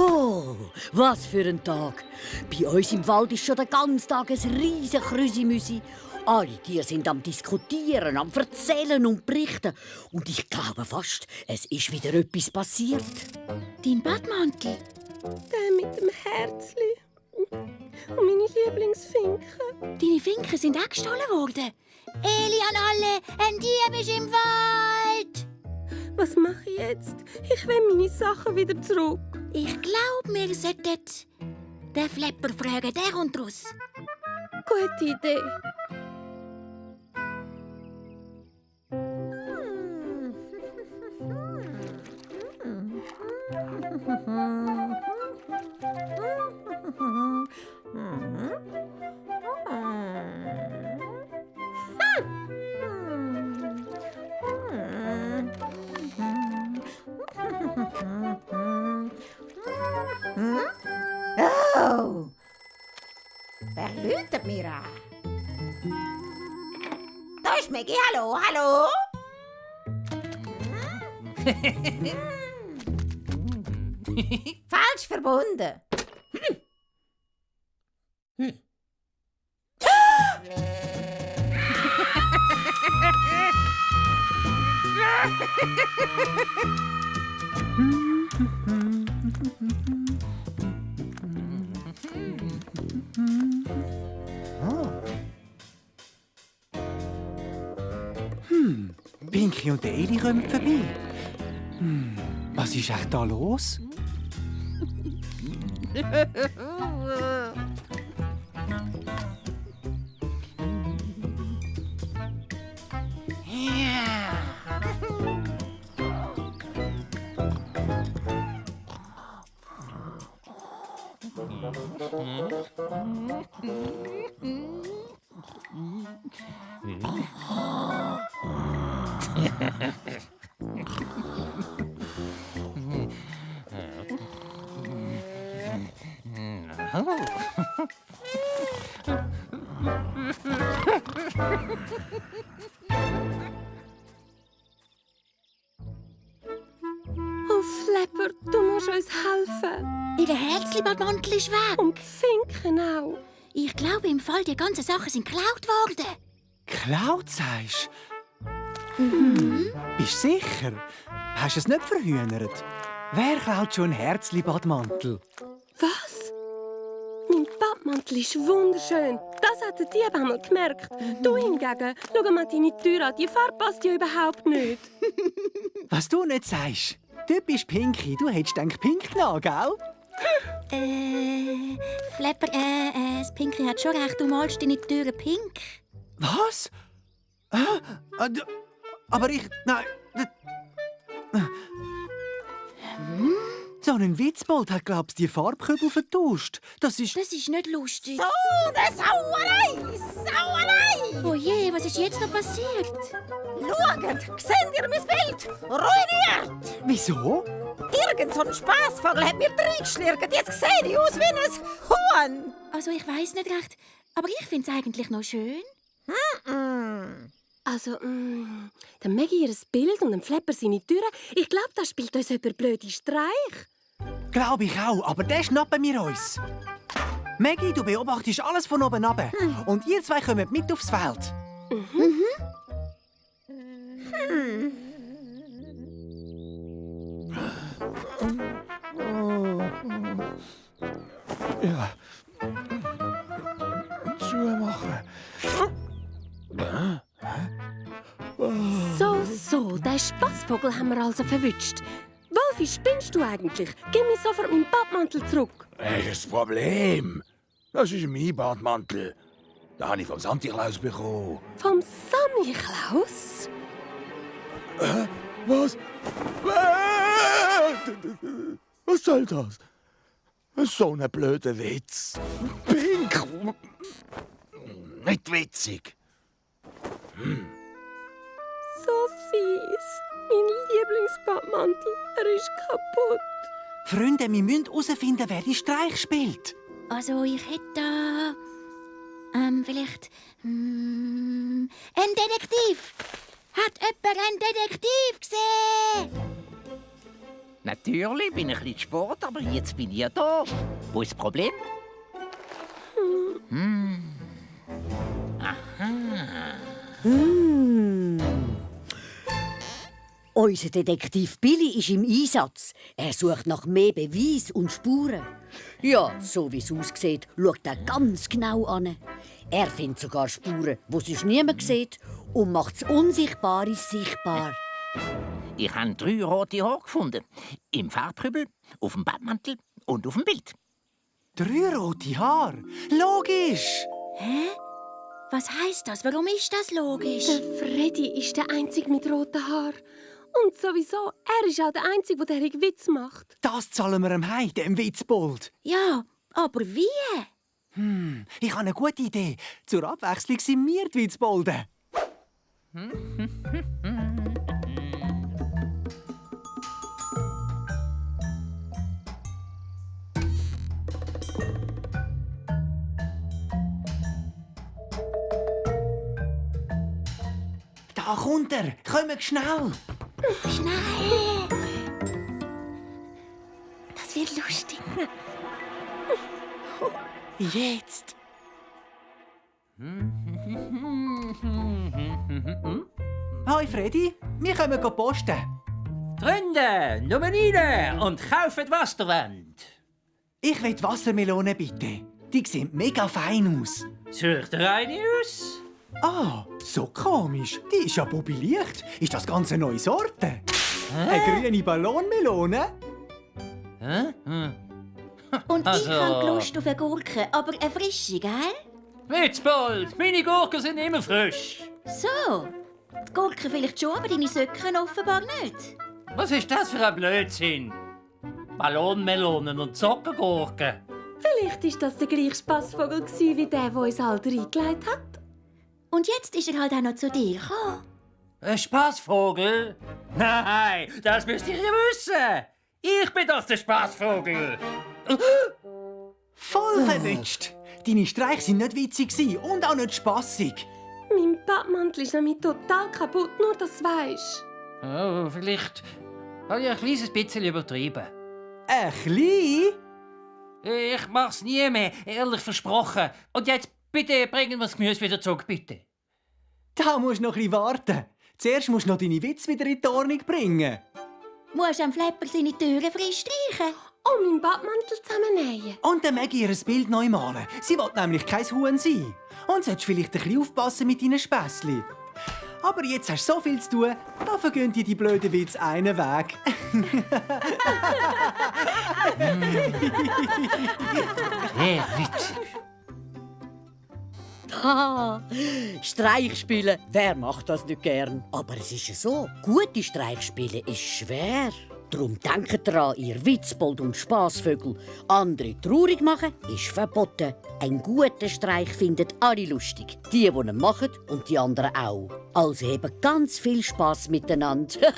Oh, was für ein Tag. Bei uns im Wald ist schon den ganzen Tag ein riesen Krüsimüsi. Alle Tiere sind am Diskutieren, am Erzählen und Berichten. Und ich glaube fast, es ist wieder etwas passiert. Dein Badmantel? Der mit dem Herzli. Und meine Lieblingsfinken. Deine Finken sind auch gestohlen worden. Eli an alle, ein Dieb ist im Wald! Was mache ich jetzt? Ich will meine Sachen wieder zurück. Ich glaube, wir sollten den Flepper fragen, der kommt raus. Gute Idee. Oh! Wer läutet mir an? Da ist Maggie, hallo, hallo! Falsch verbunden. Pinky und Eli kommen vorbei. Was ist echt da los? Oh, Flepper, du musst uns helfen. Ihr Herzli-Badmantel ist weg. Und die Finken auch. Ich glaube, im Fall die ganzen Sachen sind geklaut worden. Klaut, sagst Bist du sicher? Hast du es nicht verhühnert? Wer klaut schon einen Herzli-Badmantel? Was? Mein Badmantel ist wunderschön. Das hat der Dieb einmal gemerkt. Du hingegen, schau mal deine Tür an. Die Farbe passt ja überhaupt nicht. Was du nicht sagst. Du bist Pinky, du hättest gedacht Pink genommen, gell? Flepper, das Pinky hat schon recht, du malst deine Türen pink. Was? Aber ich... Nein... So ein Witzbold hat, glaubst du, die Farbkübel vertauscht. Das ist... Das ist nicht lustig. So, eine Sauerei! Sauerei! Oh je, was ist jetzt noch passiert? Schaut, seht ihr mein Bild? Ruiniert! Wieso? Irgend so ein Spassvogel hat mir reingeschlürgt. Jetzt sehe ich aus wie ein Huhn. Also ich weiß nicht recht, aber ich finde es eigentlich noch schön. Also, der Maggie ihr Bild und dem Flepper seine Türen. Ich glaube, da spielt uns jemand blöde Streich. Glaube ich auch, aber den schnappen wir uns. Maggie, du beobachtest alles von oben ab. Und ihr zwei kommt mit aufs Feld. Ja. Zumachen. So, den Spassvogel haben wir also verwünscht. Wolfi, spinnst du eigentlich? Gib mir sofort meinen Badmantel zurück. Welches Problem? Das ist mein Badmantel. Den habe ich vom Santi Klaus bekommen. Vom Sammy Klaus? Was? Was soll das? So ein blöder Witz. Pink. Nicht witzig. So fies. Mein Lieblingsbadmantel, er ist kaputt. Freunde, wir müssen herausfinden, wer die Streich spielt. Also ich hätte da... vielleicht... ein Detektiv. Hat jemand einen Detektiv gesehen? Natürlich bin ich ein bisschen Sport, aber jetzt bin ich ja da. Wo ist das Problem? Unser Detektiv Billy ist im Einsatz. Er sucht nach mehr Beweis und Spuren. Ja, so wie es aussieht, schaut er ganz genau an. Er findet sogar Spuren, die sonst niemand sieht, und macht das Unsichtbare sichtbar. Ich habe 3 rote Haare gefunden. Im Farbkübel, auf dem Bettmantel und auf dem Bild. 3 rote Haare? Logisch! Was heisst das? Warum ist das logisch? Der Freddy ist der Einzige mit roten Haaren. Und sowieso, er ist auch der Einzige, der diesen Witz macht. Das zahlen wir ihm heim, dem Witzbold. Ja, aber wie? Ich habe eine gute Idee. Zur Abwechslung sind wir die Witzbolden. Da kommt er. Kommt schnell. Schnell! Das wird lustig. Jetzt. Hi Freddy, wir kommen posten. Freunde, nur rein und kauft, was ihr wollt. Ich will Wassermelonen bitte. Die sehen mega fein aus. Sucht ihr eine aus? Ah, so komisch. Die ist ja bobilicht. Ist das ganz eine neue Sorte? Eine grüne Ballonmelone? Und Also- ich habe Lust auf eine Gurke, aber eine frische, gell? Witzbold, meine Gurken sind immer frisch. So. Die Gurke vielleicht schon, aber deine Söcken offenbar nicht. Was ist das für ein Blödsinn? Ballonmelonen und Sockengurken. Vielleicht war das der gleiche Spassvogel wie der uns alle reingelegt hat. Und jetzt ist er halt auch noch zu dir gekommen. Ein Spaßvogel? Nein, das müsst ihr ja wissen. Ich bin doch der Spaßvogel. Voll verwünscht. Deine Streiche sind nicht witzig und auch nicht spassig. Mein Badmantel ist nämlich total kaputt, nur das weisst. Oh, vielleicht habe ich ein kleines bisschen übertrieben. Ein klein? Ich mach's nie mehr, ehrlich versprochen. Und jetzt bitte bringen wir das Gemüse wieder zurück, bitte. Da musst du noch ein bisschen warten. Zuerst musst du noch deine Witze wieder in die Ordnung bringen. Musst am Flepper seine Türen frisch streichen. Und meinen Badmantel zusammennähen. Und dann Maggie ihr Bild neu malen. Sie will nämlich kein Huhn sein. Und solltest vielleicht ein bisschen aufpassen mit deinen Späßli. Aber jetzt hast du so viel zu tun, da vergönnt dir die blöden Witze einen Weg. Sehr witzig. Ha! Streich spielen, wer macht das nicht gern? Aber es ist ja so, gute Streich spielen ist schwer. Darum denkt daran, ihr Witzbold und Spassvögel. Andere traurig machen ist verboten. Ein guter Streich findet alle lustig. Die ihn machen und die anderen auch. Also eben ganz viel Spass miteinander.